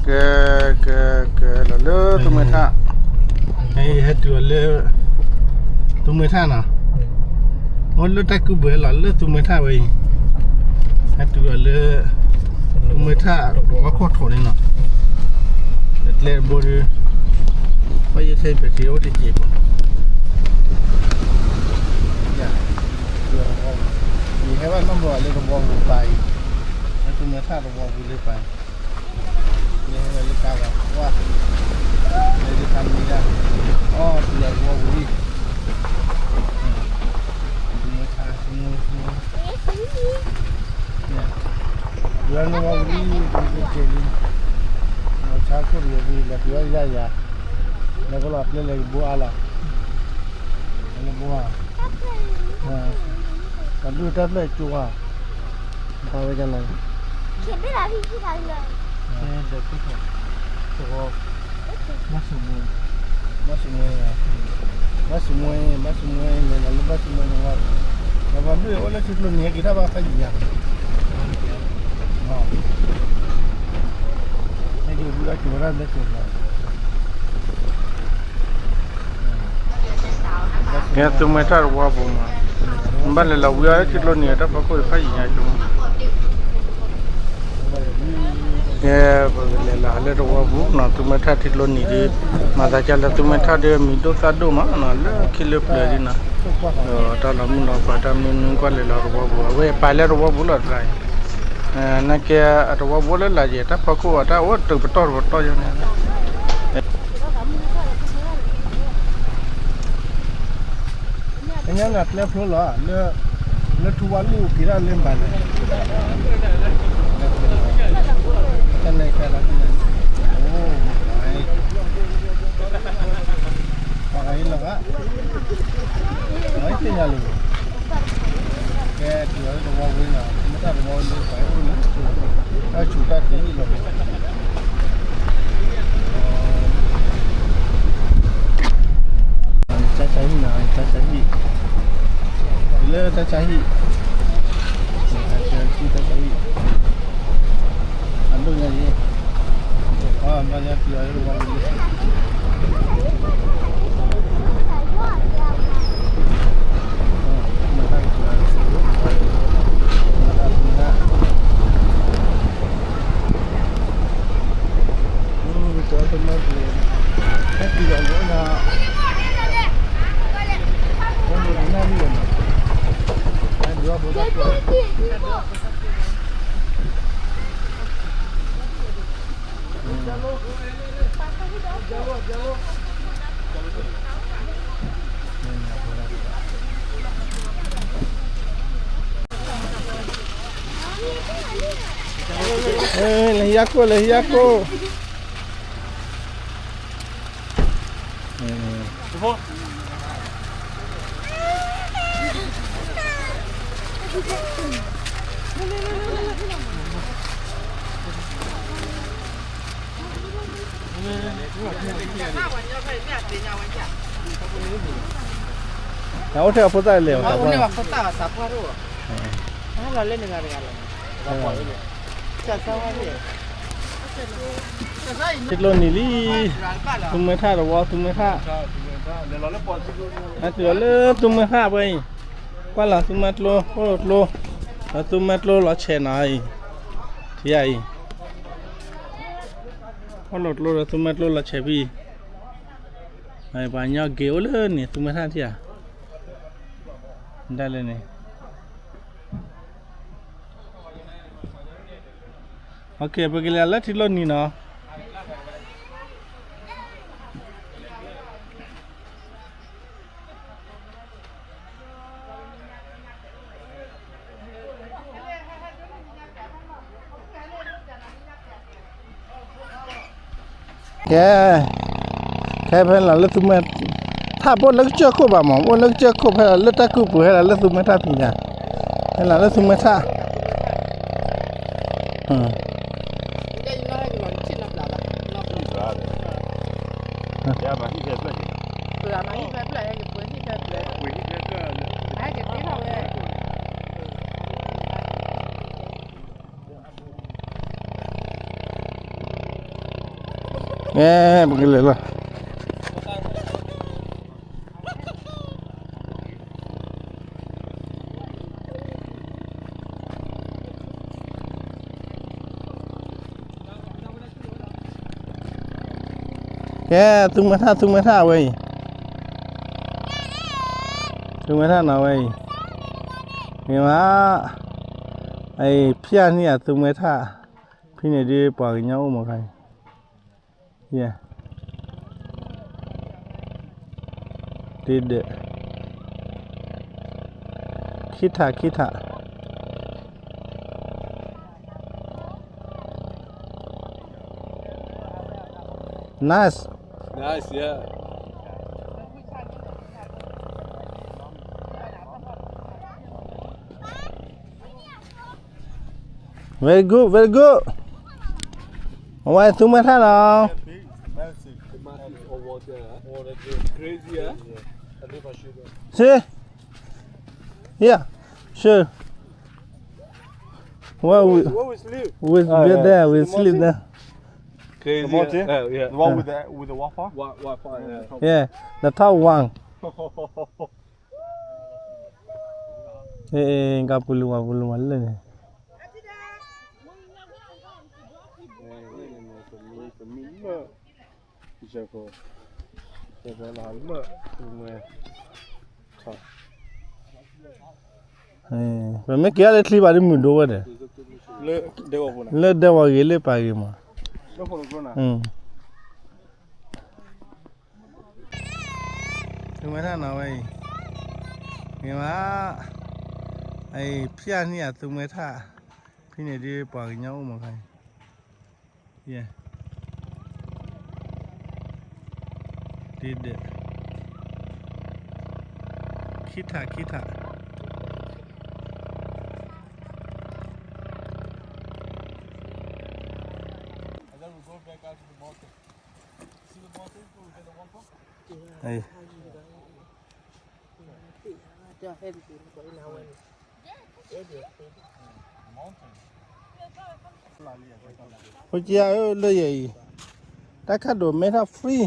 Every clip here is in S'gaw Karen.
ကဲ ကဲ ကဲလီၤလၢသူမှဲထၣ်, ဟဲတုၤအီၤလၢ သူမှဲထၣ်နီၤ, အိၣ်လၢတၢ်ကုၢ်ပှဲၤလီၤလၢသူမှဲထၣ်ဝဲအံၤ, ဟဲတုၤအီၤလၢ သူမှဲထၣ်ဝဲခိၣ်ထိးန့ၣ်နီၤ, ကျဲတဘိဒီး ပှၤယဲၢ်ထဲပျဲၢ်ထံအိၣ်တစဲးဖိ ယဟဲဘၣ်နီၢ်ဘီလၢသဝီပူၤပၢ်အံၤ, လၢသူမှဲထၣ်သဝီပူၤလၢပၢ်အံၤ, လၢဟဲဝဲလၢကါဘၣ် ဝါ, လၢလၢကါမံၤဒၣ်, အီၣ်တုၤလၢသဝီပူၤလံ, သူမှဲထၣ် တုၤလၢသဝီပူၤလံ, ကဲလံ, လီၤဆါခိၣ်တဂ့ၤ လဲၤတုၤဝဲယၤယၤ, လဲၤကလီၤကျဲလဲၤကဘိအါလီၤ, လဲၤဘိအါ, ပှၤဒုၣ်တၢ်ဖျၢၣ်ကၠိဧါ, ဘၣ်ဝဲဒၣ်လီၤ, ဘၣ်စမူ, ဘၣ်စမူ, ဘၣ်စမူ, ဘၣ်စမူ, လဲၤလီၤလၢဘၣ်စမူန့ၣ်ဝဲ, ဒီးပှၤဒုၣ်အိၣ်လၢထံကျိနံၤဟဲက့ၤတၢ်ဘၣ်ဖးယံၤညါ, ဟဲက့ၤဝံၤဒီးက့ၤဝဲဒၣ်လၢက့ၤလီၤ ကဲ သူမှဲထၣ်သဝီပူၤမး, ဘၣ်လဲၤလီၤဝံၤအီၤလၢထံကျိနံၤ တၢ်ဖီခိၣ်ဖးယံၤညါကၠိမး, ကဲ ပကလဲၤလီၤလၢသဝီပူၤနီၤ, သူမှဲထၣ်ထံကျိနံၤဒီး, မၤသးဒ်လၢသူမှဲထၣ်ဒီးမံၤဒိၣ်သၣ်ဒိၣ်မးနီၤ, လၢခံလၢပျၢၤဒ်နီၤ, ဒီးတၢ်လီၤမုၢ်လီၤပှၤတၢ်မနုၤမနုၤကွၢ်လဲၤလီၤသဝီပူၤ, အဝဲပာ်လၢသဝီပူၤလီၤတဂၤအံၤ, နာ်က့ အသဝီပူၤလၢလာ်ယဲၢ် တၢ်ဖီခိၣ်အတၢ်အိၣ်တုၤပတီၢ်တပတီၢ်ယဲန့ၣ် ကညါနၤကျဲဖျိလီၤ လၢထူဝါလိၣ်က့ၤဒၣ်လၢဘၣ်န့ၣ်, တၢ်နဲၣ်ကျဲလီၤ, အိၣ်, ပှၤဂၤဟံးလီၤဂာ်, ပှၤဟံးသ့ၣ်ညါလီၤ, ကဲတုၤလၢသဝီပူၤလံနီၤ, မ့ၢ်တၢ်သဝီလၢပှၤအိၣ်န့ၣ်, တၢ်ဆူးတၢ်တ့ၢ်လီၤ တၢ်ဆါဟံၣ်နီၤ, တၢ်ဆါဟံၣ်, လၢတၢ်ဆါဟံၣ်, တၢ်ဆါဟံၣ်, အဒိၣ်ညါအံၤ, အဘၣ်ညါတုၤလၢဝါလံ လဲၤဟံးယၤခိၣ် လဲၤဟံးယၤခိၣ်. နအိၣ်ထဲအဖိသၣ်လဲၣ်, ထံကျိနံၤလံ, သူမှဲထၣ်တဝီ, သူမှဲထၣ်, အတုၤလီၤလၢသူမှဲထၣ်ဖဲအံၤ, ကွၢ်လီၤသူမှဲကျိ အိၣ်ကျိ, ဒီးသူမှဲကျိလီၤဆဲးနီၤအံၤ, ထံအံၤ, အိၣ်လီၤကျိဒီးသူမှဲကျိလီၤဆဲးဖဲအံၤ, ပှၤကညီက့ၤအိၣ်လၢန့ၣ် သူမှဲထၣ်ထံဧါ, ဒၣ်လဲာ်န့ၣ် ပကလဲၤလၢထံကျိနံၤနီၤ. ကဲ, ခဲဖဲလီၤလၢသူမှဲထၣ် ပအိၣ်လၢကစၢၢ်ခိၣ်ဘၣ်မး, အိၣ်လၢကစၢၢ်ခိၣ်ဖဲလီၤလၢတၢ်ကုၢ်ပူၤ ဟဲလီၤလၢသူမှဲထၣ်ဖံးညါ, ဟဲလီၤလၢသူမှဲထၣ်. အဲ ပကလဲၤလီၤ. ကဲ သူမှဲထၣ် သူမှဲထၣ်ဝဲအံၤ, သူမှဲထၣ်နီၤဝဲအံၤ, မ့ၢ်မး, အံၤ ဖျၢၣ်န့ၣ်အသူမှဲထၣ်, ဖဲန့ၣ်ဒ်ပှၤကညီအိၣ်မးခါအံၤ, ယဲ, ဒ်ဒၢး, ခံထၣ် ခံထၣ်. Nice. Nice, yeah. Very good, very good. အဝဲသူမှဲထၣ်နီၤ. See? Yeah, sure. Well, we, we sleep there, we sleep there. Crazy, yeah. The one with the, with the Wi-Fi? Wi-Fi, yeah. Yeah, the top one. ကပူၤလူၤမး ပူၤလူၤမးလၢန့ၣ်, ပမ့ၢ်က့ၤအီၤလၢချံဘၣ်ဒ်မုၢ်ဒိၣ်ဝဲ, ပမ့ၢ်က့ၤအီၤလၢချံဘၣ်ဒ်မုၢ်ဒိၣ်ဝဲဒီး, လၢဒဲဝီၤဂ့ၤလၢပာ်ဂ့ၤမး, သူမှဲထၣ်နီၤဝဲအံၤ, မ့ၢ်မး, အံၤ ဖျၢၣ်န့ၣ်အသူမှဲထၣ်, ဖဲန့ၣ်ဒ်ပှၤကညီအိၣ်မးခါအံၤ, ယဲ, ဒ်ဒၢး, ခံထၣ် ခံထၣ်. Mountain. ဖိက့ဧၢ လၢယဲအံၤ, တၢ်ခၣ်ဒိးမဲထၣ် free,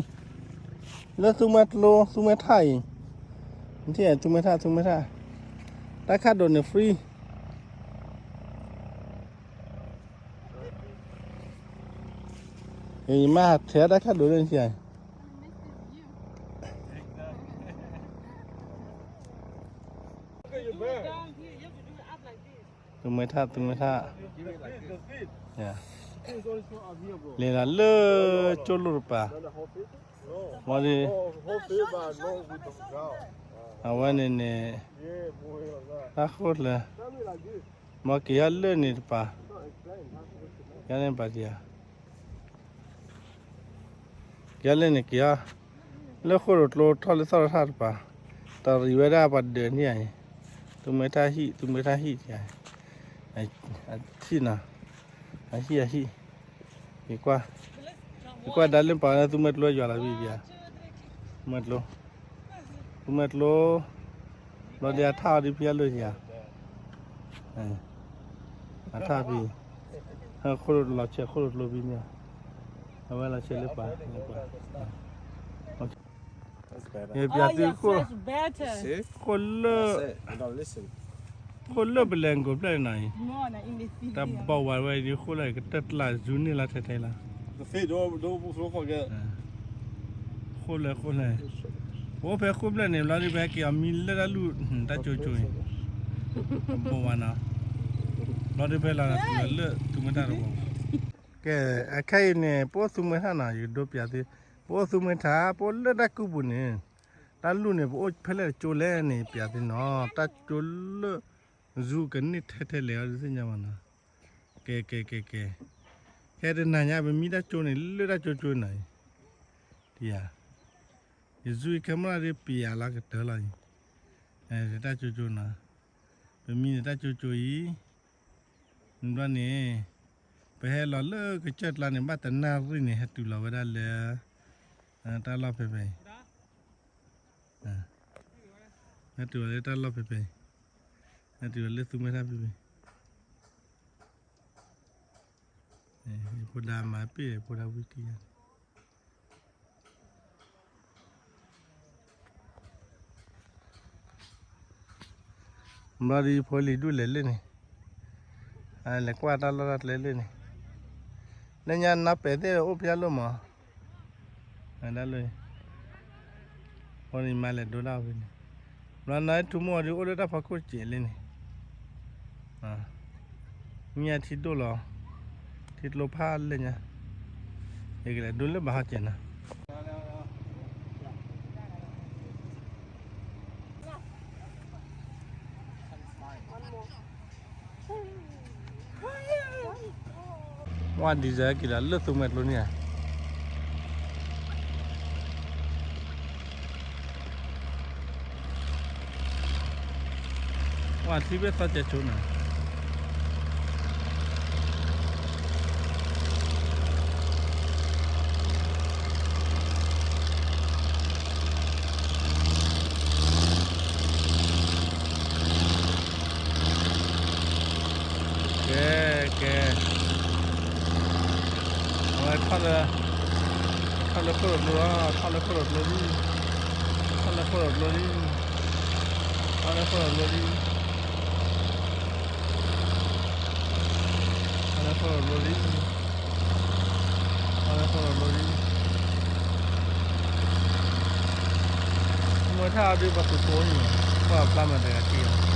လၢသူမှဲကျိ သူမှဲထၣ်အံၤ, သူမှဲထၣ် သူမှဲထၣ်, တၢ်ခၣ်ဒိးန့ၣ် free. ယမ့ၢ်ဟးထဲတၢ်ခၣ်ဒိးန့ၣ် သူမှဲထၣ် သူမှဲထၣ်, လဲၤလီၤလၢကၠိလိာ်တပၤ, မ့ၢ်ဒ်, အဝဲန့ၣ်န့ၣ်, တၢ်ဃိၣ်လၢ, မ့ၢ်က့ၤအီၤလၢန့ၣ်တပၤ, က့ၤအီၤလၢန့ၣ်ပၤတယၤ က့ၤအီၤလၢန့ၣ်က့ၤအီၤ, လၢဃိၣ်ဒိၣ်ကျိထီၣ်လၢသီၣ်ထီၣ်တပၤ, တၢ်ရံးဝဲဒၣ်ပှၤဒၢးန့ၣ်အံၤ, သူမှဲထၣ်ဟံၣ် သူမှဲထၣ်ဟံၣ်, အဟံၣ်နီၤ, အဟံၣ်အဟံၣ်, ယကွၢ်, ယကွၢ်ဒါလၢပာ်လၢသူမှဲကျိယွၤလီၤဘံၣ်ဘံၣ်ဧါ, သူမှဲကျိ, သူမှဲကျိ, ဘျီဒ်အထၣ်အီၤဒ်ဖဲအလၢယၤ, အထၣ်ဖဲ, ဃိၣ်ဒိၣ်လီၤဆဲး ဃိၣ်ဒိၣ်ကျိဖဲန့ၣ်, အဝဲလီၤဆဲးလၢပှၤ, ယပျးသုဃိၣ်, ဃိၣ်လၢ, ဃိၣ်လၢပလဲၤကိးဖျၢၣ်န့ၣ်နီၤအံၤ, တၢ်ဘီဝဲဒ်ဃိၣ်လၢကတၢၢ်ကျါ ယူန့ၢ်လီၤထဲထဲလီၤ, ဃိၣ်လၢဃိၣ်လၢ, ပအိၣ်ဖဲဃိၣ်ဖျၢၣ်န့ၣ် ဘျီဒ်ဖဲက့ၤအီၤမံလၢတၢ်လူၢ် တၢ်ကၠိကၠိအံၤ, ဘီဝဲနီၤ, ဘျီဒ်ဖဲလီၤလၢသူမှဲထၣ်တဘီ, ကဲ, အခဲအံၤန့ၣ် ပအိၣ်သူမှဲထၣ်နီၤ ယကဒိပျးသု, ပအိၣ်သူမှဲထၣ် ပအိၣ်လၢတၢ်ကူပူၤန့ၣ်, တၢ်လူၢ်န့ၣ် ပအိၣ်ဖဲလဲၣ်တကၠိလဲၣ်န့ၣ် ပျးသုနီၤ, တၢ်ကၠိလၢ, ယူကန့ၢ်ထဲထဲလဲၣ်အီၤဒ်သ့ၣ်ညါမးနီၤ, ကဲ ကဲ ကဲ ကဲ, ခဲတနၤညါ ပမံတၢ်ကၠိန့ၣ် လၢတၢ်ကၠိကၠိနီၤအံၤ, ဒ်ယၤ, ယယူအံၤ camera ဒ်ပျးလီၤကတၢၢ်လီၤအံၤ, တၢ်ကၠိကၠိနီၤ, ပမံန့ၣ်တၢ်ကၠိကၠိအံၤ, ဘျီန့ၣ်, ပဟဲလီၤလၢကစၢၢ်ကျါန့ၣ် ဘၣ်တနၣ်ရံၣ်န့ၣ် ဟဲတုၤလီၤဝဲဒၣ်လၢ, တၢ်လီၢ်ဖဲဖဲအံၤ, ဟဲတုၤလီၤလၢတၢ်လီၢ်ဖဲဖဲအံၤ, ဟဲတုၤလီၤလၢသူမှဲထၣ်ဖဲဖဲအံၤ, ဖိဒါမၤပ့ၢ် ဖိဒါဝံကံယၤန့ၣ်, ဘျီဒီးယဖိလံၤဒူၣ်လဲၤလၢန့ၣ်, လဲၤကွၢ်တၢ်လီၢ်တၢ်ကျဲလၢန့ၣ်, လၢညါနါပဲာ်သ့ၣ်အိၣ်ဖျဲၣ်လိၣ်မး, ဒၣ်လၢ အဃိန့ၣ်မၤလဲၤဒိတၢ်ဝံၤန့ၣ်, ဘျီနါထူမိၢ်အီၤဒုးအိၣ်လၢတၢ်ဖီခိၣ်စဲးလၢန့ၣ်, မ့ၢ်အထံဒိၣ်လီၤ, ထံကျိဖးလဲၢ်ညါ, ယကလဲၤဒိလၢဘၣ်ဟီစဲးနၤ ဝါဒံးစဲက့ၤဒီးလၢသူမှဲကျိန့ၣ်ဧါ, ဝါထံဘ့ၣ်သီကဲၤဆိနၤ, ကဲ, ကဲ, အဝဲထီၣ်လၢ, ထီၣ်လၢခိၣ်လိာ်ကျိလီၤ, ထီၣ်လၢခိၣ်လိာ်ကျိလံ, ထီၣ်လၢခိၣ်လိာ်ကျိလံ, ထီၣ်လၢခိၣ်လိာ်ကျိလံ, ထီၣ်လၢခိၣ်လိာ်ကျိလံ, ထီၣ်လၢခိၣ်လိာ်ကျိလံ. မ့ၢ်ထီၣ်အဒုးပှၤသူဖိန့ၣ်, ပှၤဖျါမၤတဂၤတံၢ်အီၤ,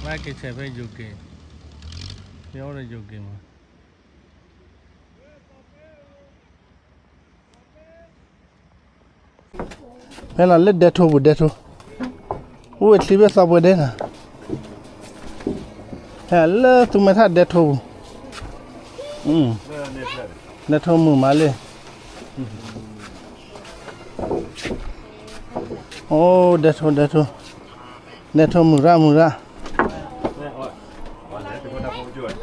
မ့ၢ်က့ၤဆဲးဖဲယိၤက့ၤ, မ့ၢ်အိၣ်ဒီးယိၤက့ၤမး. ဖဲလီၤလၢဒဲထိပူၤ ဒဲထိ, အိၣ်ဝဲချံဘ့ၣ်သီပှဲၤဒဲနၤ, ဖဲလၢသူမဲထၣ်ဒဲထိပူၤ, ဒဲထိမုာ်မးလံ, အိၣ်ဒဲထိ ဒဲထိ, ဒဲထိမုာ်ရၣ်မုာ်ရၣ်. ဟါလၢဂ့ၤ ဟါလၢဂ့ၤ, ကၠိကျ့,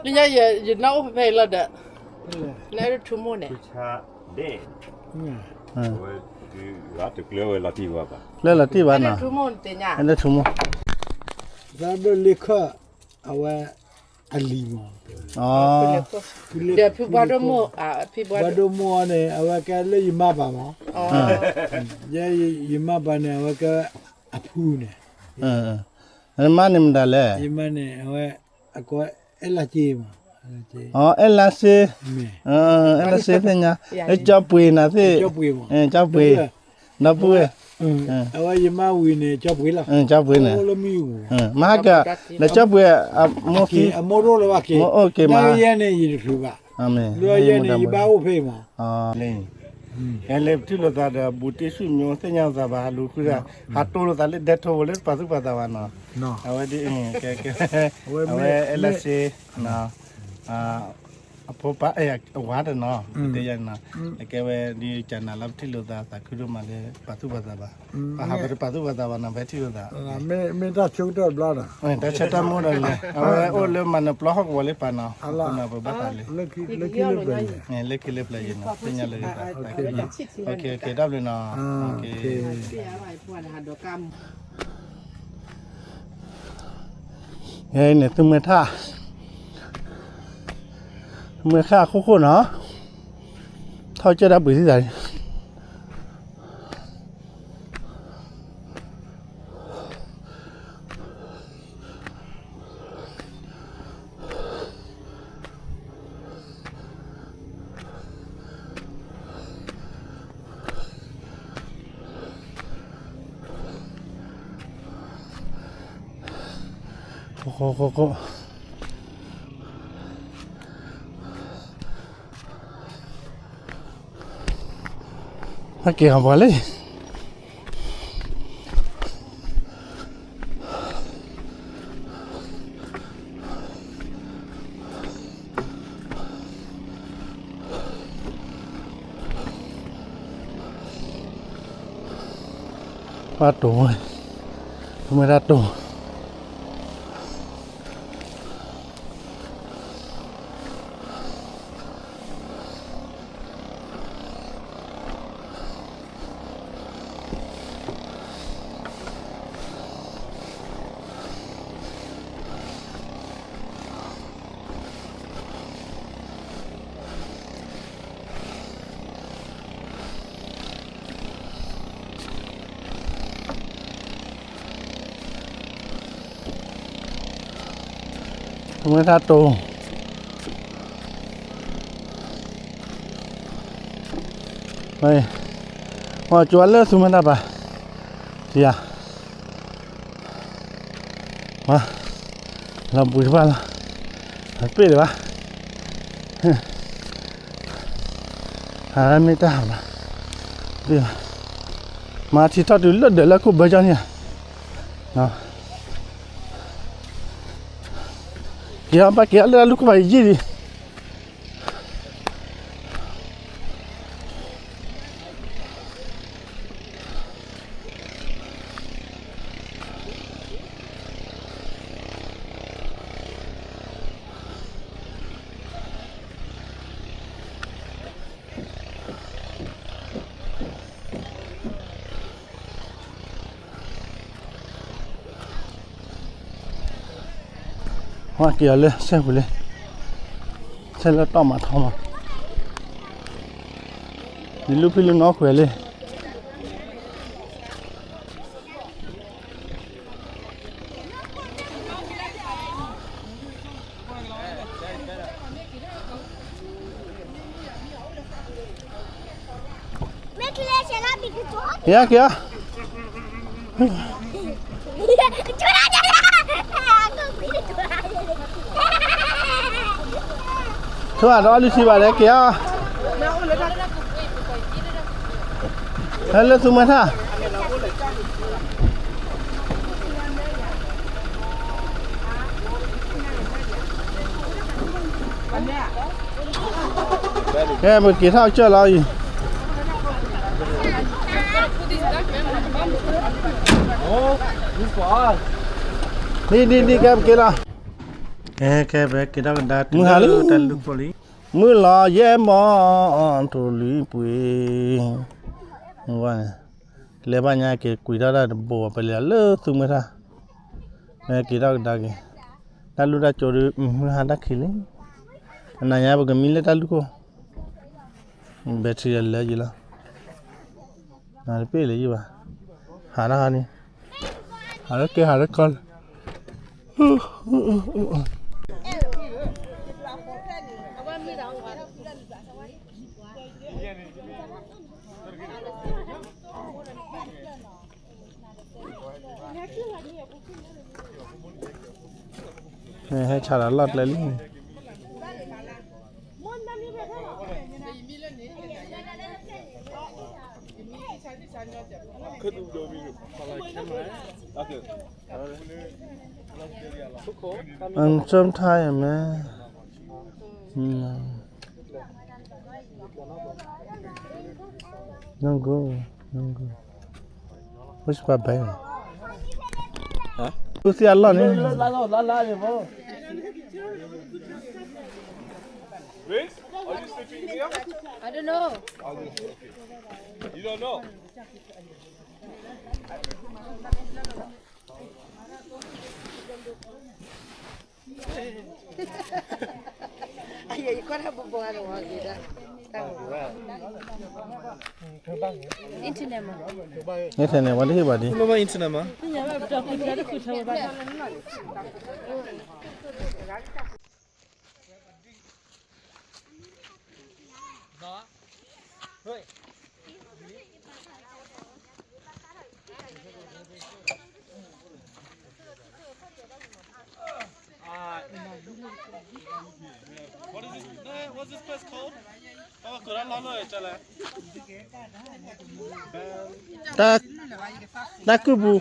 လၢညါယနီၢ်အိၣ်ဖဲဖဲအံၤလီၤဒီး, လၢထူမိၢ်န့ၣ်, လၢလီၤတံၢ်ဘၣ်နီၤ, လၢထူမိၢ်, သးဒိၣ်လ့ခၢၣ်, အဝဲ, အလံၤမး, ဒီးဖုဘှါဒိၣ်မိၢ်, ဘှါဒိၣ်မိၢ်အီၤန့ၣ် အဝဲကဲလၢယမါပၢ်မး, ယမါပၢ်န့ၣ် အဝဲကဲ, အဖုန့ၣ်, မါန့ၣ်မတၤလဲၣ်, ယမါန့ၣ် အဝဲ, အကိး, အဲၣ်လါစ့မး, အဲၣ်လါစ့, အဲၣ်လါစ့သ့ၣ်ညါ, လၢကၠီပှ့ၤနၤသ့ၣ်, ကၠီပှ့ၤ, ဒီပုၢ်ဝဲၢ်, အဝဲယမါဝံၤန့ၣ် ကၠီပှ့ၤလီၤ, ကၠီပှ့ၤန့ၣ်, မဟါက, လၢကၠီပှ့ၤ, အမိၢ်ခံ, အမိၢ်တအိၣ်လၢၤဘၣ်က့ၤ, အမိၢ်အိၣ်က့ၤမး, ယဲန့ၣ်ယတချုးဘၣ်, လၢယဲန့ၣ် ယဘၣ်အိၣ်ဖဲအံၤမး, ဟဲလၢပထံၣ်လိာ်သးဒီး ဘူးတ့ၢ်ဆူၣ်မၠိသ့ၣ်ညါလိာ်သးဘၣ် ဟးလူၤဃုတၢ်, ဟးတိလိာ်သးလၢဒဲထိဖိလၢပာ်သူၣ်ပာ်သးဘၣ်နီၤ, အဝဲဒ်, အဝဲအဲၣ်လါစ့, အဖိပၢ်, အဝၤတနီၤ, တဲယၤနီၤ, အကဲဝဲဒ်ကနၤလၢပထံၣ်လိာ်သး သးခုဒိၣ်မးလၢပာ်သူၣ်ပာ်သးဘၣ်, ပဟးပတပာ်သူၣ်ပာ်သးဘၣ်နီၤ ပဟဲထံၣ်လိာ်သး, မ့ၢ်တၢ်ဆၢကတီၢ်ဘျီဒီး, တၢ်ဆၢတၢ်မူဒီးလဲၣ်, အဝဲအိၣ်လၢမၤနၢၤပျီဟီၣ်ကဝီၤလၢပာ်နီၤ, ပဘၣ်သးလၢ, လၢခံလၢပျၢၤယဲနီၤ သ့ၣ်ညါလၢ, တၢ်ဘျုးနီၤ, ယဲန့ၣ် သူမဲထၣ်, သူမဲထၣ်အခိၣ်ခိၣ်နီၤ, ထီၣ်ကၢၢ်တၢ်ပှ့ၤသံသးန့ၣ် ဟဲက့ၤဟးပှၤလံ, ပှၤတိၢ်, မ့ၢ်တၢ်တိၢ်, သူမွဲထါတိၤ, မ့ၢ်ကၠိလၢသူမွဲထါပၤ, ထံဧါ, လီၤဘှံးတဖၣ်လီၤ, ပ့ၢ်လၢၤဘၣ်, ဟးမ့ၢ်တၢ်ဟးဘၣ်, ပ့ၢ်ဘၣ်, မၤထံထီၣ်တုၤလၢဒၢးလၢခိၣ်ဘၢကၠီန့ၣ်ဧါ, က့ၤအီၤဘၣ်က့ၤအီၤလၢတၢ်လူၢ်ခိၣ်ဘၣ်ယံာ်ဒံး ဟါက့ၤအီၤလၢဆဲးပူၤလံ, ဆဲးလၢတီၢ်မၤထီမး, ဒ်လူၢ်ဖံးလူၢ်နီၢ်ခွဲးလံ. ယက့ၤ, ဆိဒီးအီလုၢ်ထံဘၣ်ဒီးက့ၤဧါ, ဟဲလၢသူမွဲထါ ကဲပက့ၤထီၣ်ကစၢၢ်လီၤအံၤ, ဒ်ဒ်ဒ်ကဲပက့ၤလီၤ, ကဲကဲပက့ၤထီၣ်ကဒါမုၢ်ဟါလံ, တၢ်လူၢ်ခိၣ်လံ, မုၢ်လီၤယဲၢ်မီၢ် ထိၣ်လွံၢ်ပှ့ၤ, ဝဲန့ၣ် လဲၤဘၣ်ညါက့ၤကွံာ်ထီၣ်တၢ်တဘိဘၣ် ပလဲၤလၢသူမွဲထါ, က့ၤထီၣ်ကဒါက့ၤ, တၢ်လူၢ်တၢ်ကၠိဒုး မုၢ်ဟါတၢ်ခံးလံ, အနၤညါပကမံလၢတၢ်လူၢ်ခိၣ်, ဘဲထရံးလၢယံၤလီၤ, နတပ့ၢ်လၢယံၤဘၣ်, ဟးတၢ်ဟါန့ၣ်, ဟးလၢကဲဟးလၢကီလၢ ဟဲဆါလီၤလီၢ်ကျဲလံန့ၣ်, အမ် sometime မ့ၢ် နဂိၢ် နဂိၢ် ဝဲစပာ်ဘဲ ဟါ သူစံအလီၢ်န့ၣ် Miss, are you sleeping here? I don't know. You don't know? Internet မး internet ဝဲတဟ့ၣ်ဘၣ်ဒံး internet မး What is this? Eh, what's this place called? Oh, ကရၢလီၤလၢ တၢ်လဲၣ် တၢ် တၢ်ကုၢ်ပူၤ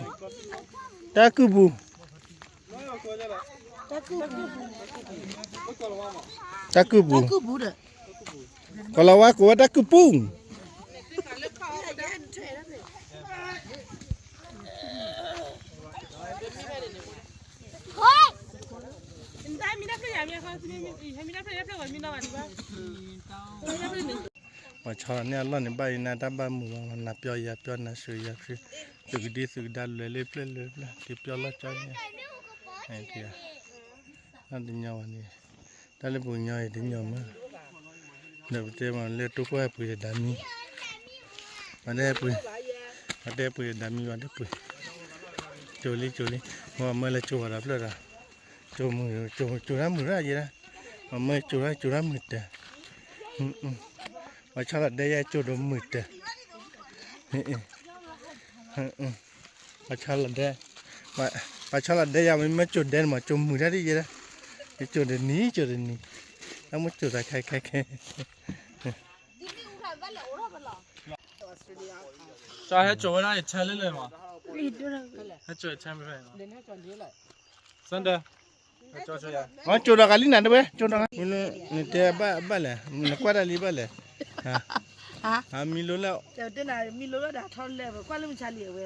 တၢ်ကုၢ်ပူၤ တၢ်ကုၢ်ပူၤ ကီၤလၤဝါကိးဝဲတၢ်ကုၢ်ပူၤ ပှၤဆီန့ၢ်အလီၢ်န့ၣ် ဘၣ်အံၤနၤတၢ်ဘၣ်မုာ်ဘၣ် နၤပျီယၤပျီ နၤစၢၤယၤစၢၤ သုးကဒံသုးကဒါလွဲၤလၢပျၢၢ်လၢပျၢၢ် က့ၤပျီလီၢ်ကၠီန့ၣ် တညီဘၣ်န့ၣ် တၢ်လၢပှၤကညီအံၤတညီမး ဒီးပတဲမ့ၢ်လၢတိခိၣ်ဟဲပှ့ၤဒီးဒါမံ ပှၤတဲပှ့ၤ ပှၤတဲပှ့ၤဒီးဒါမံ ပှၤတဲပှ့ၤ ကၠိလံကၠိလံ မ့ၢ်မၢလၢကၠိဝဲဒီးဖျၢၣ်ဒီး ကၠိမုၢ် ကၠိ ကၠိတၢ်မုၢ်ရၣ်ယဲဒၣ်, ပမ့ၢ်ကၠိတၢ် ကၠိတၢ်မုၢ်တၢၢ်, ပှၤဆီလီၤဒဲယဲကၠိဒီးမုၢ်တၢၢ်, ပှၤဆီလီၤဒဲ, ပှၤဆီလီၤဒဲယၤ မ့မ့ၢ်ကၠိဒဲန့ၣ်မး ကၠိမုၢ်တၢ်ဒ်ယဲဒၣ်, ကၠိတနံၤ ကၠိတနံၤ, တၢ်မ့ၢ်ကၠိသးခဲခဲခဲ ဟဲကၠိဝဲဒၣ်ယထဲလဲၣ်လဲၣ်မး, ဟဲကၠိယထဲမ့ၢ်ဖဲန့ၣ်မး, Sunday, မ့ၢ်ကၠိဒီးကလံၤနၤတဝဲ ကၠိဒီးကလံၤ, နတဲဘၣ်ဘၣ်လဲၣ်, နကွၢ်တၢ်လံဘၣ်လဲၣ်, မံလိလၢ, မံလိလၢဒၣ်ထီလဲၣ် ကွၢ်လၢမုၢ်ဆါလံအဝဲ,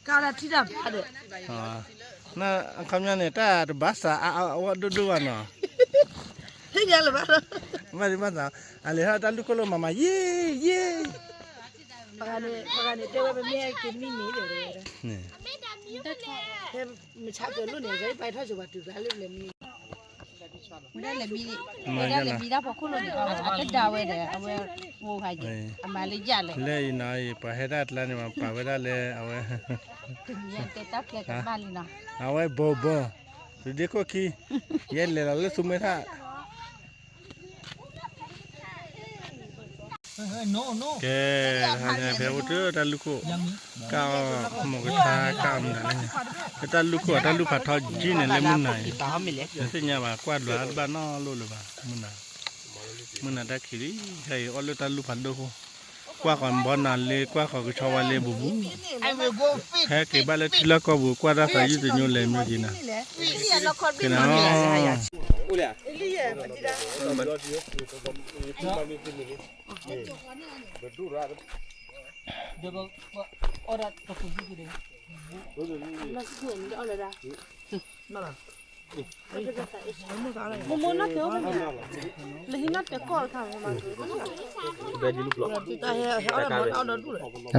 ကါဒၣ်ထံတၢ်ဖးဒီး, နအခီပညီန့ၣ် တၢ်တဘၣ်စးအါအါအဝဲဒိၣ်ဒိၣ်ဘၣ်နီၤ, ဟ့ၣ်ညါလၢၤဘၣ်, ဘၣ်ဒံးဘၣ်သး, အလဲၤထီၣ်တၢ်လူၢ်ခိၣ်လၢမၤမၤယံာ်ယံာ် ပှၤဂၤန့ၣ် ပှၤဂၤန့ၣ် တဲဝဲပမ့ၢ်ဟဲက့ၤမံန့ၣ်ဒီး, ဖဲမုၢ်ဆါကလိၣ်န့ၣ် ပှၤထီၣ်ဆိပှၤတုၤကျါလၢလဲၤမံ, ဝဲဒၣ်လဲၤမံ, ဝဲဒၣ်လဲၤမံတၢ်ဖီခိၣ်လိၣ်န့ၣ် အတဒါဝဲဒီး အဝဲအိၣ်ခါက့ၤ အမၤလၢယၢ်လဲၣ်, လၢအံၤနီၤအံၤ ပှၤဟဲဒၣ်ကျါန့ၣ်မး ပာ်ဝဲဒၣ်လၢအဝဲ, တဲတၢ်ဖျဲးကမၣ်လံနီၤ, အဝဲဘိဘိ, သုဒ့ခိၣ်ခံ, ယဲလဲၤလီၤလၢသူမွဲထၣ် ကဲ, တဟါညါဖဲအိၣ်တ့ၢ်တၢ်လူၢ်ခိၣ်, ကၢ်အီၣ်မိၢ်ကဆါကၢ်အီၣ်မနုၤလဲၣ်, လၢတၢ်လူၢ်ခိၣ်အတၢ်လူၢ်ဖးထီကံန့ၣ် လၢမုၢ်နၤအံၤ, တသ့ၣ်ညါဘၣ် ကွၢ်ဒွးတဘၣ်နီတဘျီလၢၤဘၣ်, မုၢ်နၤတၢ်ခံးလံ, ခဲအံၤအီၣ်လၢတၢ်လူၢ်ဖးဒိၣ်ခိၣ်, ကွၢ်ဃီၤဘီနၤလ့ ကွၢ်ဃီၤကဆီဝါလ့ဘူးဘူး, ဟဲက့ၤဘၣ်လၢထံလီၢ်ကီၢ်ပူၤ ကွၢ်တၢ်သးယုၢ်တညိလဲၣ်မ့ၢ်က့ၤနၤ, ကဲန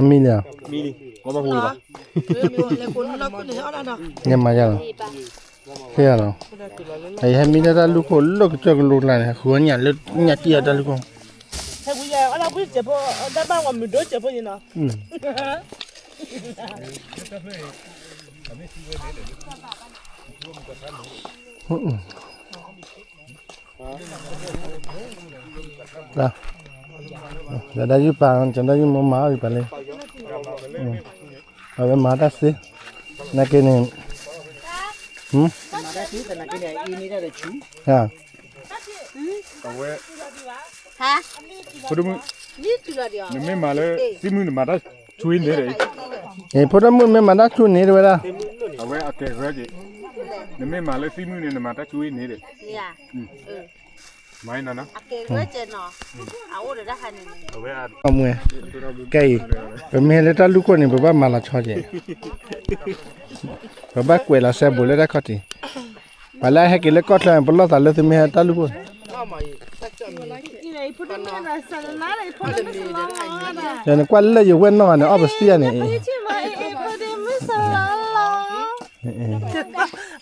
ီၤ အမံၤလီၤ, ညမၤယၤလီၤ, ဟဲယၤလီၤ, အယဟဲမံတၢ်တၢ်လူၢ်ခိၣ်လၢကစၢၢ်ကလိကျါန့ၣ် ဟဲဃုအီၣ်ညၣ်လၢညၣ်တံၢ်အီၤတၢ်လူၢ်ခိၣ်, ဒီးတၢ်ယုၢ်ပာ် ကၠီတၢ်ယုၢ်မိၢ်မၤအီၣ်ယပာ်လံ, အဝဲမၤတၢ်သ့, နာ်က့န့ၣ်, ဖိဒိၣ်မုၣ်, နမ့ၢ်မၤလၢသံမုၢ်နမၤတၢ်ဆူအံၤန့ၣ်ဒီး, ဖိဒိၣ်မုၣ်မ့ၢ်မၤတၢ်ဆူန့ၣ်တဝဲဒၣ်, အဝဲအကဲၤဂၢၢ်က့ၤ, နမ့ၢ်မၤလၢသံမုၢ်န့ၣ် နမၤတၢ်ဆူအံၤန့ၣ်ဒီး, မၤနီၤနီၤ, အဝဲ, ကဲအံၤ, ပမ့ၢ်လၢတၢ်လူၢ်ခိၣ်န့ၣ် ပဘၣ်မၤလီၤဆီက့ၤ, ပဘၣ်ကွဲးလီၤစဲဘူးလၢတၢ်ခီၣ်ထံး, ပှၤလၢအဟဲက့ၤလၢကီၢ်ချၢန့ၣ် ပလီၢ်သးလၢသုမ့ၢ်ဟဲတၢ်လူၢ်ခိၣ်, နကွၢ်လၢယဝဲၢ်နီၢ်ဂၤန့ၣ် အီၣ်ပသံၣ်ဧါန့ၣ်,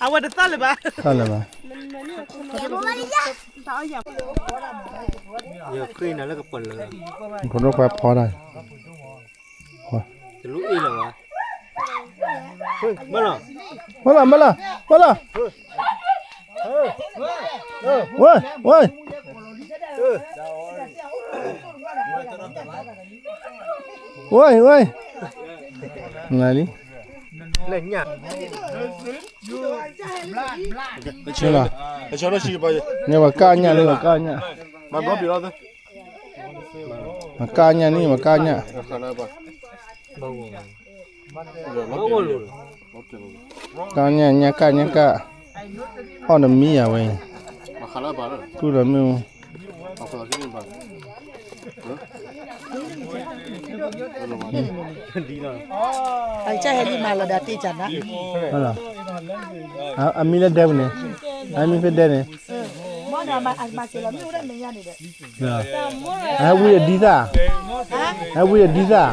အဝဲတသၣ်လၢၤဘၣ်, တသၣ်လၢၤဘၣ်, ဖိဒိၣ်ခွါဖီတၢ်, မၢလီၤ, မၢလီၤ, မၢလီၤ, ဝဲ, ဝဲ, ဝဲ, ဝဲ, နလံ, မၢလီၤ, န့ၣ်ပှၤကၢ်ညၣ်လံ ပှၤကၢ်ညၣ်, ပှၤကၢ်ညၣ်န့ၣ် ပှၤကၢ်ညၣ်, ကၢ်ညၣ် ညၣ်ကၢ် ညၣ်ကၢ်, အီၣ်နမံယၤဝဲ, တူၢ်ဒီးမ့ၣ်အူ, အကစၢ်ဟဲလံမၤလီၤဒၣ်တ့ၢ်ကၢ်နၤ, အမံလၢဒဲပူၤန့ၣ်, အမံဖဲဒဲန့ၣ်, အဟဲဝံအဒံသၣ်, အဟဲဝံအဒံသၣ်,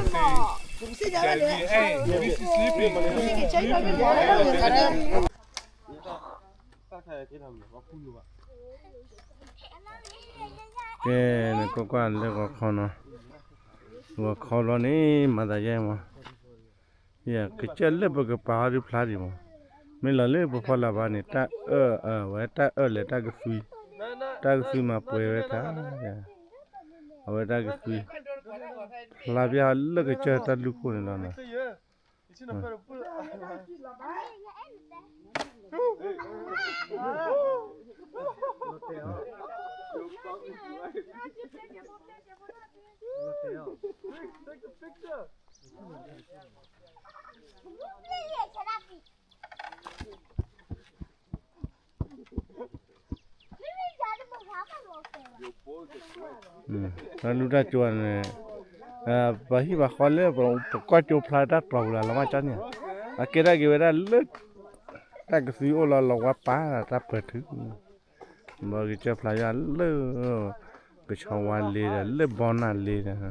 ကဲ နကွၢ်ကွၢ်လၢဂီၤခီနီၤ, ဂီၤခီဘျီန့ၣ် မၤသးယဲမး, ယကစၢ်လၢပကပာ်အီၤဒုဖျါဒံးမး, မ့ၢ်လီၤလၢပဖီလာ်ဘၣ်န့ၣ် တၢ်အၢၣ်, အဝဲတၢ်အၢၣ်လဲၤတၢ်ကသွံ, တၢ်ကသွံမၤပှဲၤဝဲတၢ်, အဝဲတၢ်ကသွံ, ဖျါပျၢ်လၢကစၢၢ်တၢ်လူၢ်ခိၣ်န့ၣ်လီၤနီၤ. တၢ်လူၢ်တၢ်ကၠိန့ၣ်, ပှၤဟံၣ်ပှၤဃီလၢပကီၢ်ကၠိဖျါတၢ်တြီၤပူၤလၢ်လီၤမၢ်ကၠီန့ၣ်, အကဲဒၣ်က့ၤဝဲဒၣ်လၢ တၢ်ကသွံအိၣ်လီၤလီၤဝါပာ်တၢ်ပၢၢ်ထု, ဘၣ်ကစၢၢ်ဖျါယွၤလၢ ကဆီဝါလ့ဒီး လၢဘီနၢ်လ့ဒီး ဂဲၤ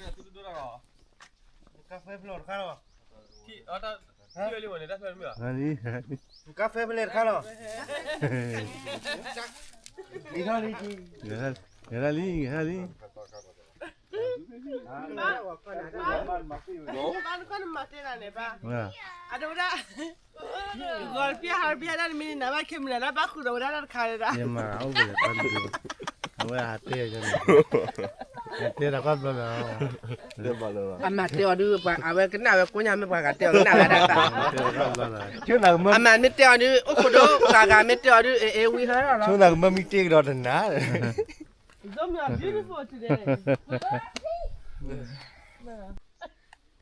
ထီၣ်လံ, ဂဲၤထီၣ်လံ, ဂဲၤထီၣ်လံ. ဘၣ်နခီနမၤတဲနၤန့ၣ်ဘၣ်, အဒိဝဲဒၣ်, ဂီၤတပျၢ်ဟါတပျၢ်ဒၣ်နမံၤန့ၣ် နဘၣ်ခဲမုၢ်လၢ်နဘၣ်ဃုာ်ဒီးဝဲဒၣ်တၢ်တခါန့ၣ်ဒီး, ယမၤအိၣ်ကလဲၤတၢ်ဒုး, အဝဲအတဲ, အတဲတၢ်ကီၢ်ဘျီလီၤ, အမၤတဲအီၤဒုး, အဝဲကနၣ်ဝဲကိးညါမ့ၢ်ပှၤဂၤတဲအီၤကနၣ်ဝဲဒၣ်တၢ်, အမၤမ့ၢ်တဲအီၤဒုး အိၣ်ခိးဒိၣ်ဂၤဂၤမ့ၢ်တဲအီၤဒုး အ့ၣ်အ့ၣ်ဝံဟဲလီၤ, ဆိကမိၣ်မ့ၢ်တ့ၢ်ကဒီးတနၤ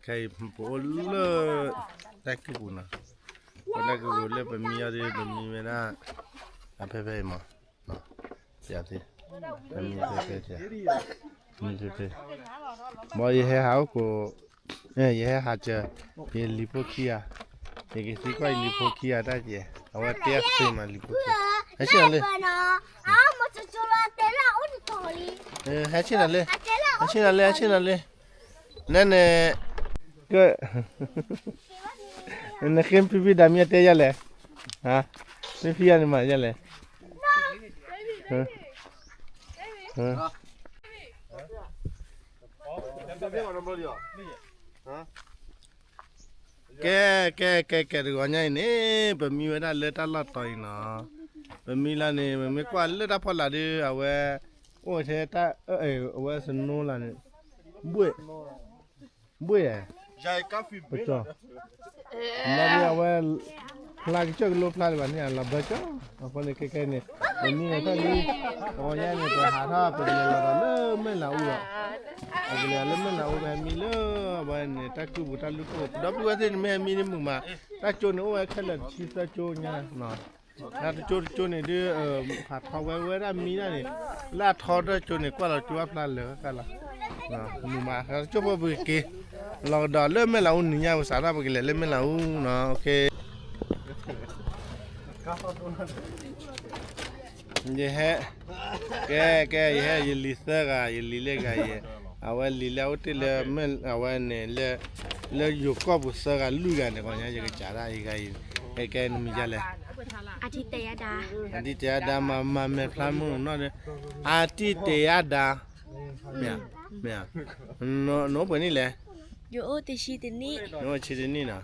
ခဲအံၤပအိၣ်လၢ တၢ်ကုၢ်ပူၤနီၤ, ပတၢ်ကုၢ်ပူၤလၢပမံအီၤဒုး ပမံဝဲဒၣ် အဖဲဖဲအံၤမး, ပမံဖဲဖဲ, မံဖဲဖဲ, ဘၣ်ယဟဲဟးအိၣ်ခိး, ယဟဲဟးစၢၤ, ယလံၤဖိခံဂၤ, ယကသံကွၢ်ယလံၤဖိခံဂၤတၢ်ကဲ, အဝဲတဲအသ့မးလံၤဖိခံဂၤ, ဟဲဆ့ၣ်နီၤလၢ ဟဲဆ့ၣ်နီၤလၢ, ဟဲဆ့ၣ်နီၤလၢ, ဟဲဆ့ၣ်နီၤလၢ, နဲန့ၣ်, နဃ့ဖံဖံဒၣ်မ့ၢ်တဲယလဲၣ်, ဖံဖံယၤန့ၣ်မးယလဲၣ်, ကဲ ကဲ ကဲ ကဲ တဂီၤညါအံၤန့ၣ် ပမံဝဲဒၣ်လၢတၢ်လီၢ်တီၤအံၤနီၤ, ပမံလၢန့ၣ် ပမ့ၢ်ကွၢ်လၢတၢ်ဖီလာ်ဒီး အဝဲ အိၣ်ထဲတၢ်အၢၣ် အဝဲ snow လီၤန့ၣ်, ဘှ့ၣ် ဘှ့ၣ်ဧါ, ပကၠီၤ, လီၤဒုးအဝဲ ဖျါကစၢၢ်ကလိဖျါလၢၤဘၣ်န့ၣ် အလီၤဘၢကၠီၤ, အဃိန့ၣ် ခဲခဲန့ၣ် ပမံန့ၣ်ထီၣ်လံ, တဂီၤညါန့ၣ် ပဟးထီၣ် ပကလဲၤလီၤဒီးလၢမဲၢ်လးအူလီၤ, ပကလဲၤလၢမဲၢ်လးအူ ပဟဲမံလၢ အဝဲန့ၣ် တၢ်ကုၢ်ပူၤတၢ်လူၢ်ခိၣ် ဒီပုၢ်ဝဲၢ်သ့ၣ်န့ၣ် မ့ၢ်ဟဲမံန့ၣ်မုာ်မး, တၢ်ကၠိန့ၣ်အိၣ်ဝဲခဲလၢာ်တဆံသၢကၠိညါ တၢ်တကၠိတကၠိန့ၣ်ဒုး ဖးထီဝဲဝဲဒၣ်မံဒၣ်န့ၣ်, လၢအထီတၢ်ကၠိန့ၣ် ကွၢ်လီၤကၠိအဖျါလၢာ်ဃၣ်ဃၣ်လီၤ, မုာ်မး တၢ်ကၠိဖိပက့ၤ လီၤကဒီးလၢမဲၢ်လးအူနံၤညါ ပစးထီၣ်ပကလဲၤလၢမဲၢ်လးအူနီၤ, ယဟဲ, ကဲ ကဲ ယဟဲ ယလံၤသၢဂၤ ယလံၤလၢဂၤယဲ, အဝဲလံၤလၢအအိၣ်တ့ၢ်လၢ အဝဲန့ၣ် လၢယိၤကီၢ်ပူၤသၢဂၤလွံၢ်ဂၤန့ၣ် ကီၢ်ညါယကစးဒၣ်အံၤဂၤအံၤ, ကဲ နမံၤဒ်လဲၣ်, အတံၢ်တဲယၤဒါ, အတံၢ်တဲယၤဒါ မၤမဲာ်ဖျါမုၢ်နီၢ်ဒီး, အတံၢ်တဲယၤဒါ, မ့ၢ်ဧါ, မ့ၢ်ဧါ, နအိၣ်ပှဲၤနံၣ်လဲၣ်, ယအိၣ်တဆံတနံၣ်, နအိၣ်ဆံတနံၣ်နီၤ,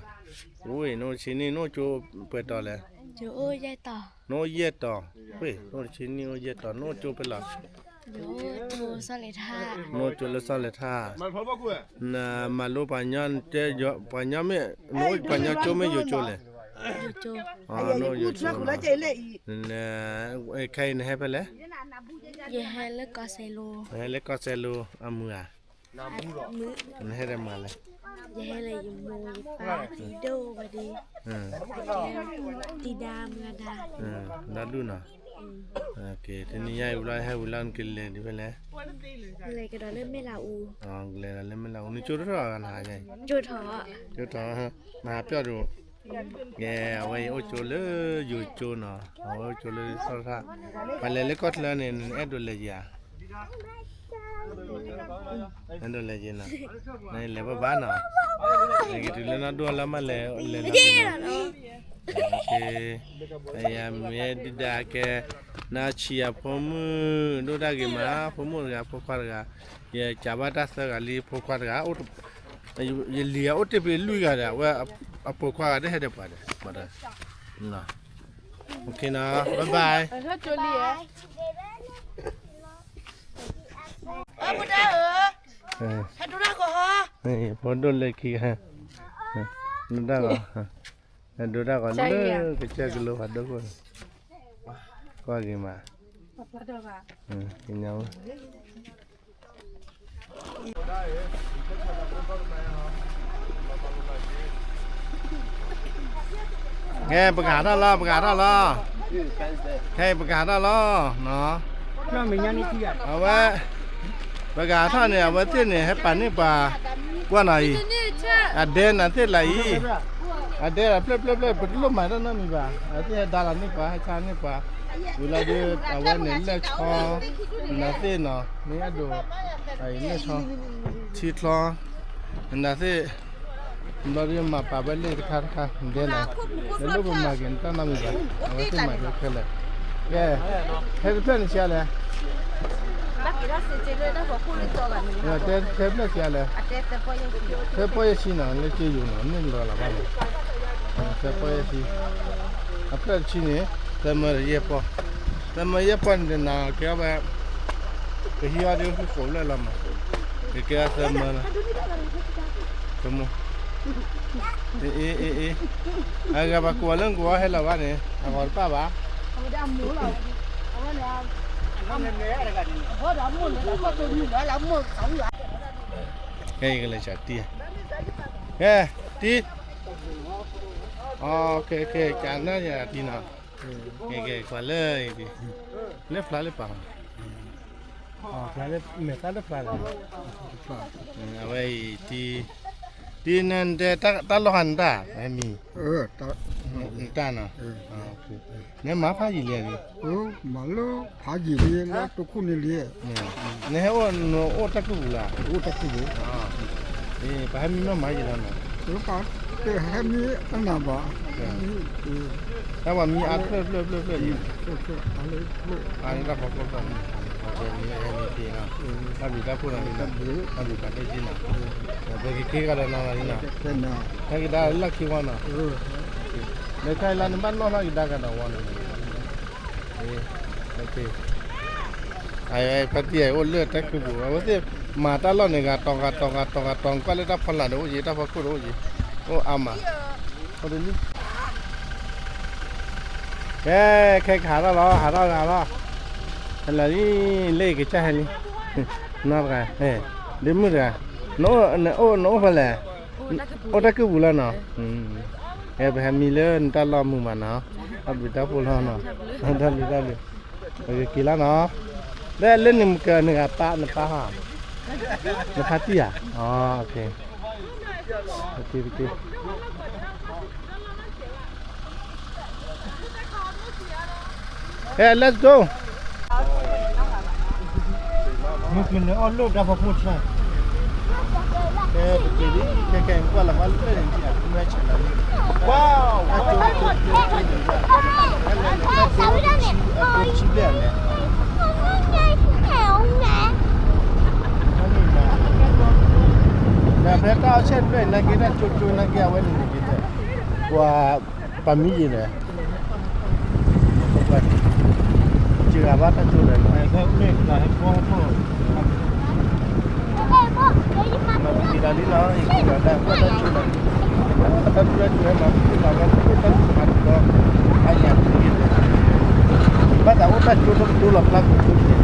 ဝ့ၢ် နအိၣ်ဆံနံၣ် နအိၣ်ကၠိပှဲၤတီၤလဲၣ်, ယအိၣ်ယဲၢ်တီၤ, နအိၣ်ယဲၢ်တီၤ, ဝ့ၢ် နအိၣ်တဆံနံၣ်အိၣ်ယဲၢ်တီၤ နအိၣ်ကၠိဖဲလဲၣ်, နအိၣ်ကၠိလၢစီၤလဲၤထါ, နမၤလိပှၤညီ, ပှၤညီမ့ၢ်, နအိၣ်ပှၤညီကၠိမ့ၢ်ယိၤကၠိလဲၣ်, နအိၣ်ယိၤကၠိ, ခဲအံၤနဟဲဖဲလဲၣ်, ယဟဲလၢကီၢ်စဲၤလိ, နဟဲလၢကီၢ်စဲၤလိ အမုာ်ဧါ, နဟဲဒီးမၤလဲၣ်, ယဟဲလၢယမိၢ်ယပၢ်တံၤဒိၣ်ဝဲဒၣ်, တံၤဒါမုၢ်ဒါ, ဒီဒူၣ်နီၤ, တနံၤညါအံၤဝံၤလီၤ ဟဲဝံၤလီၤ နကလဲၤဒ်ဖဲလဲၣ်, လဲၤကဒီးလၢမဲၢ်လးအူ, ကလဲၤဒီးလၢမဲၢ်လးအူ နကၠိထီၣ်ဂၤနၤညါအံၤ, ကၠိထီၣ်, ကၠိထီၣ်, နဟးပျီၢ်ဒိၣ်, ကဲ အဝဲအံၤအိၣ်ကၠိလၢယိၤကၠိနီၤ, အဝဲအိၣ်ကၠိလၢစီၤထါ, ပှၤလဲၤလၢကီၢ်ချၢန့ၣ် နအဲၣ်ဒိးလဲၤယၤ အဲၣ်ဒိးလဲၤက့ၤနီၤ, နလဲၤဘၣ်ဘၣ်နီၤ, လဲၤက့ၤတုၤလၢနီၢ်ဒိၣ်လၢမးလဲၤလဲၤလီၤက့ၤနီၤ, ယမ့ၢ်ဒုၣ်ဒါကဲ, နဆံးအဖိမုၣ်, ဒိၣ်တၢ်ဂ့ၤမး ဖိမုၣ်တဂၤ ဖိခွါတဂၤ, ယကးဘၣ်တၢ်သၢဂၤလံ ဖိခွါတဂၤ, ယလံၤအအိၣ်တ့ၢ်ဖဲလွံၢ်ဂၤဒီး အဝဲအပိာ်ခွါဂၤတဟဲဒီးပှၤဒီး โอเคนะ bye bye ဖိဒိၣ်လဲၤခံဂၤ ဒိၣ်တၢ်ဂီၤ ဒိၣ်တၢ်ဂီၤလၢကစၢၢ်ကလိဖးဒိၣ်ခိၣ်န့ၣ် ကွၢ်က့ၤမး ကညီ ခဲပကဟးထီၣ်လီၤ ပကဟးထီၣ်လီၤ ခဲပကဟးထီၣ်လီၤ အဝဲ ပကဟးထီၣ်န့ၣ် အဝဲသ့ၣ်န့ၣ် ဟဲပာ်န့ၢ်ပှၤ ကွၢ်နီၤအံၤ အဒဲနၤသ့ၣ်လၢအံၤ အဒဲလၢဖျၢၣ်ဖျၢၣ်ဖျၢၣ် ပတလိၣ်မၤတၢ်နီတမံၤဘၣ် အဝဲသ့ၣ်ဟဲဒါလီၤန့ၢ်ပှၤ ဟဲဆါန့ၢ်ပှၤ ဝံၤလီၤဒီး အဝဲန့ၣ်လဲၢ်ဆီ နၤသ့ၣ်နီၤ မ့ၢ်အဲၣ်ဒိး အလဲၢ်ဆီ ထံချီ နၤသ့ၣ် ဘျီဒုးမၤပာ်ဝဲလၢတခါတခါ ဒဲလီၤ နလိၣ်ပမၤက့ၤနတၢ်နီတမံၤဘၣ် အဝဲသ့ၣ်မၤက့ၤခဲလၢာ် ကဲ ထဲတဖျၢၣ်န့ၣ်ဆံးလဲၣ် ထဲပီၢ်ယဲၢ်ဆံနီၤ လၢက့ယိာ်နီၤ မ့ၢ်လီၤလီၤဘၣ်နီၤ ထဲပီၢ်ယဲၢ်ဆံ အဖျၢၣ်တဆံန့ၣ် သၢမၢယဲၢ်ပီၢ် သၢမၢယဲၢ်ပီၢ်န့ၣ်တနၤကဲဝဲ ကဟံးအီၤဒ်ဃိၣ်လၢလီၤမး ကကဲသၢမၢလီၤ ကမိၢ် အ့ အ့ အ့ အ့ အဂၤပှၤကိးလၢကိးဟဲလီၤဘၣ်န့ၣ် အဂီၤတပၣ်ဘၣ် ကဲ ယကလဲၤစးတံၢ် ကဲ တံၢ် ကဲ ကဲ ကနၣ်ယၤတံၢ်နီၤ ကဲ ကဲ ကွၢ်လၢ လၢဖျါလၢပာ် ဖျါလၢ မဲာ်သၣ်လၢဖျါလီၤ အဝဲအံၤ တံၢ် တံၢ်နတဲ တၢ်လီၢ်ဟးနတၢ် ဟဲမံၤ နတၢ်နီၤ နမၤဖးယံာ်လံန့ၣ် မၤလၢဖးယံာ်လံ လၢတခိၣ်န့ၣ်လံ နဟဲအိၣ် နအိၣ်တၢ်ကုၢ်ပူၤလၢ အိၣ်တၢ်ကုၢ်ပူၤ ပှၤဟဲမံမးမၤယံာ်လီၤနီၤ ဟဲမံတနၤဘၣ် တၢ်ပှၤမံအါတဖျၢၣ်ဖျၢၣ်ဖျၢၣ်ဖျၢၣ်လံ အါန့ၢ်တၢ်ဖီခိၣ်ဖျၢၣ်န့ၣ် ဟဲမံတံၢ်နီၤ တၢ်ဘျုးတၢ်ဖှိၣ်နီၤလံနီၤ တၢ်ဘျုးပာ်တ့ၢ်က့ၤနီၤ ပက့ၤက့ၤကဒီးနီၤလံနီၤ ဟဲက့ၤဒၣ်လၢခံဝီနီၤ လၢခဲအံၤလၢနဘၣ်နီၣ်ထီၣ်က့ၤဒါကဒီးဝီနီၤ ဖါတံၢ်အိၣ်လၢတၢ်ကုၢ်ပူၤ အဝဲသ့ၣ်မၤတၢ်လီၢ်န့ၣ် ဂၤတီၤဂၤတီၤဂၤတီၤဂၤတီၤ ကွၢ်လၢတၢ်ဖီလာ်ဒီးအိၣ်က့ၤ တၢ်ဖီခိၣ်ဒီးအိၣ်က့ၤ အိၣ်အါမး အိၣ်တလံ ကဲ ခဲကဟးထီၣ်လီၤ ဟးထီၣ်ဟးထီၣ် ဟဲလီၤလံ လၢကစၢ်ဟဲလံ နီၢ်တဂၤ ဒ့မုၣ်တဂၤ နအိၣ်ဖဲလဲၣ် အိၣ်တၢ်ကုၢ်ပူၤလီၤနီၤ ဟဲပဟဲမံလၢနတၢ်လီၢ်မုာ်မးနီၤ တၢ်ဘျုးတၢ်ဖှိၣ်လီၤနီၤ တၢ်ဘျုးတၢ်ဘျုး ပကက့ၤလီၤနီၤ လၢလၢနကနဂၤပၢ်နပၢ်ဟီ နဖါတံၢ်ဧါ အ Okay, okay. Hey, let's go. မ့ၢ်က့ၤန့ၣ်အီၣ်လၢတၢ်ဖီခိၣ်ဆၢ ကဲ ပက့ၤလံ ကဲ ကဲ ကွၢ်လီၤကွၢ်လၢန့ၣ် ဝါ တၢ်ကၠိ တၢ်ကၠိ တၢ်ကၠိ တၢ်ကၠိ တၢ်ကၠိ ဒီးဖဲတၢ်အီၣ်ဆဲၣ်တဖျၢၣ်အံၤ နာ်က့တၢ်ကၠိကၠိ နာ်က့အဝဲန့ၣ်န့ၣ်က့ၤ ပှၤပာ်မံယံၤဒီး စှၤဘၣ်တၢ်ကၠိဒီး မၤပက့ၤဒီးလံလီၤ ယက့ၤဒီးတၢ်ကၠိဒီး တၢ်ကၠိဒီး တၢ်ကၠိဟဲမၤပက့ၤလီၤ တၢ်ကၠိတၢ်ကၠိဟဲမၤပက့ၤလီၤ တၢ်ကၠိတၢ်ကၠိမၤပက့ၤလီၤ အယၤပက့ၤ ဘၣ်သးအိၣ်တၢ်ကၠိတကၠိလီၤ ဖျါကၠိကၠိ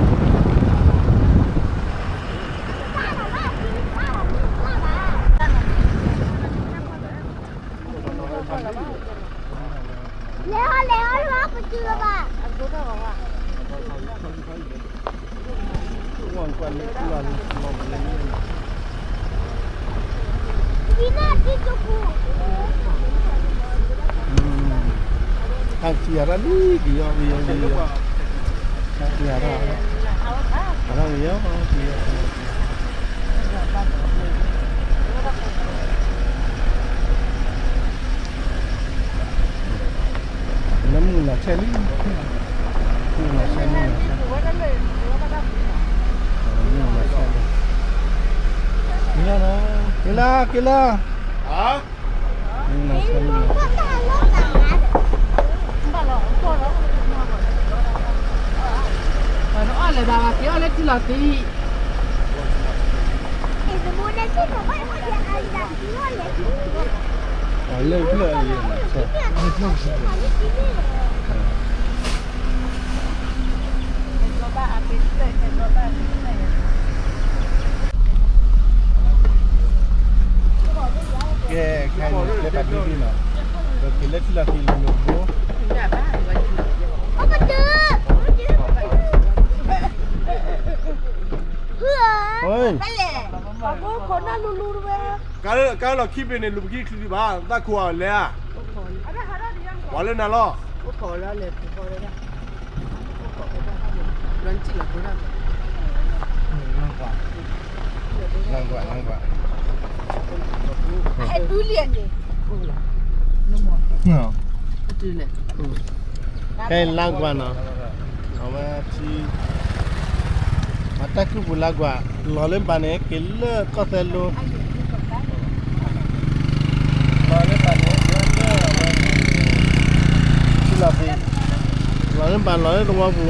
န့ၣ် လဲၤဟီလဲၤဟီလီၤ ပစုလီၤဘၣ် ဝံၤကွၢ်လၢလီၢ်လံ ပံၤနၢ်တံၤတပူၤ ဟးကံၢ်အရၣ်လံ ကံၢ်ယီၢ်ကံၢ်ယီၢ်ကံၢ်ယီၢ် ဟးကံၢ်အရၣ် အရၣ်ကံၢ်ယီၢ်ကံၢ်ယီၢ် လၢမုၢ်လီၤဆဲးလံ မုၢ်လီၤဆဲး မုၢ်လီၤဆဲး မုၢ်လီၤဆဲးလံ က့ၤလီၤ က့ၤလီၤ မုၢ်လီၤဆဲး မုၢ်လီၤဆဲး လဲၤဘၣ်က့ၤအီၣ်လၢထံလီၤသံး, အလၢၢ်ဖျၢၣ်အံၤ, ကဲ ခဲအံၤန့ၣ် ကျဲဘၣ်ဒ်ဒ်နီၤ, ပက့ၤလၢထံလီၤသံးလိၤလိၤဘိ, ကါလီၤခံဘ့ၣ်န့ၣ် လူၤပခံတချုးဒံးဘၣ်, သးခိၣ်အီၤလဲၤဧါ, ပှၤလၢနၤလီၤ. ဟဲလါကွၢ်နီၤ, အဝဲထံ အတၢ်ကုၢ်ပူၤလါကွၢ်, လီၤလၢဘၣ်န့ၣ် က့ၤလၢကီၢ်သဲလိ, လီၤလၢဘၣ်န့ၣ် က့ၤလၢအဝဲန့ၣ် ထံလီၤသံး, လီၤလၢဘၣ်လီၤလၢသဝီပူၤ,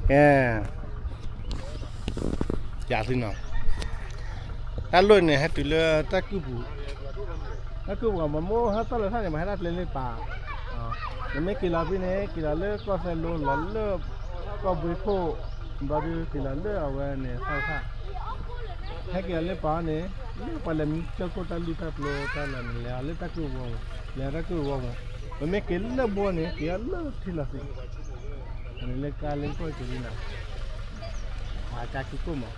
ကဲ ယၤသုနီၤ, တၢ်လီၢ်န့ၣ် ဟဲတုၤလၢတၢ်ကုၢ်ပူၤ, တၢ်ကုၢ်ပူၤ မ့ၢ်မိၢ်ဟဲသီၣ်လၢထၣ်န့ၣ် မ့ၢ်ဟဲဒၣ်ကျဲလၢပၤ, နမ့ၢ်က့ၤလီၤဖဲန့ၣ် က့ၤလီၤလၢကီၢ်သဲလိ လီၤလၢကီၢ်ဘှ့ခိၣ်, ဘျီဒုးက့ၤလီၤလၢအဝဲန့ၣ်သီၣ်ထၣ်, ဟဲက့ၤလီၤလၢပၤန့ၣ် လၢပှၤလဲၤမံဆၢခိၣ်တၢ်လုၢ်တၢ်ပျိတၢ်လီၢ်န့ၣ် လဲၤအီၤလၢတၢ်ကုၢ်ဝီပူၤ, လဲၤတၢ်ကုၢ်ဝီပူၤ, ပမ့ၢ်က့ၤလၢဘိန့ၣ် က့ၤအီၤလၢထံလီၤသံး, အန့ၣ်လၢကါလၢကီၢ်က့ၤလံနီၤ, အကါခံခိၣ်မး,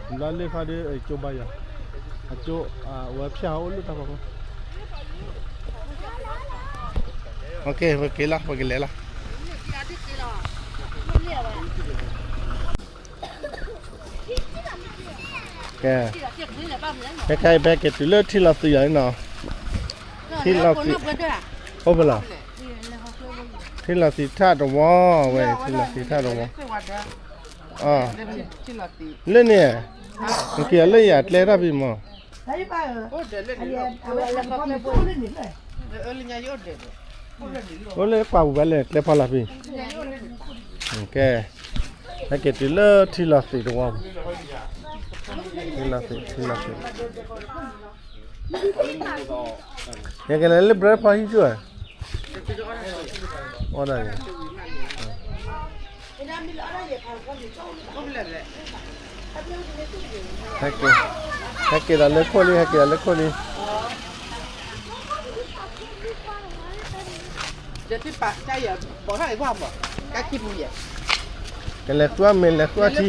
ဘျီလၢခီဒီး အကၠိဘါယွၤ, အကၠိ, အဝဲဖၠၣ်အိၣ်လၢတၢ်ဖီခိၣ်, ပက့ၤလီၤ ပကလဲၤလီၤ. ကဲ, ခဲခဲအံၤ ပဟဲက့ၤတုၤလၢထံလီၤသံးယၤနီၤ, ထံလီၤသံး, အိၣ်ဖဲလီၤ, ထံလီၤသံးထၣ်တဝီ, ဝဲထံလီၤသံးထၣ်တဝီ, လၢန့ၣ်, နက့ၤအီၤလၢယၤကျဲတၢ်ဖံးမး, အိၣ်လၢကွၢ်ပူၤဘၣ်လဲၣ် ကျဲဖီလာ်ဖံး, ကဲ, ဟဲက့ၤတုၤလၢထံလီၤသံးတဝီပူၤ, ထံလီၤသံး ထံလီၤသံး, ယကလဲၤလၢ breakfast ဟံၣ်ဆူၣ်ဧါ, အီၣ်ဒၣ်ယၤ ဟဲက့ၤ, ဟဲက့ၤဒီးလၢခိၣ်လံ ဟဲက့ၤဒီးလၢခိၣ်လံ, ကလဲၤဃုအီၣ်မ့ၤ လဲၤဃုအီၣ်ထံ,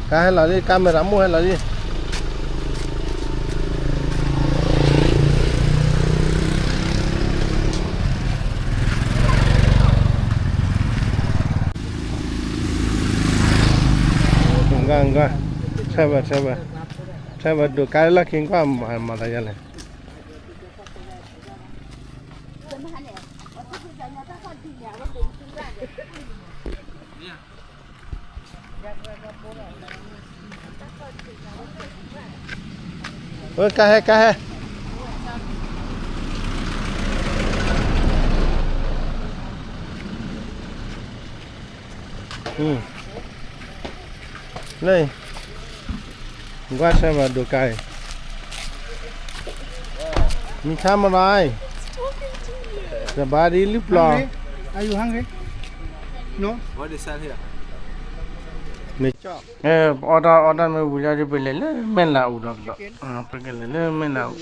ကါဟဲလီၤလံ camera မိၢ်ဟဲလီၤလံ. ဆၢဘၣ် ဆၢဘၣ် ဆၢဘၣ် ဒိးကါလၢလီၢ်ခံကွၢ်မၤသးယါလဲၣ်. အၢ ကါဟဲ ကါဟဲ. လၢ ကွၢ်ဆၢဘၣ်ဒိးကါအံၤ မ့ၢ်ဆါမရၤအံၤ စဘါဒ်လုၢ်ပျီၤ မ့ၢ် အီၣ်တၢ်အီၣ်တၢ်မ့ၢ်ဝံၤလီၤဒီး ပလဲၤလၢမဲၢ်လးအူဒီးကဒီး ပကလဲၤလၢမဲၢ်လးအူ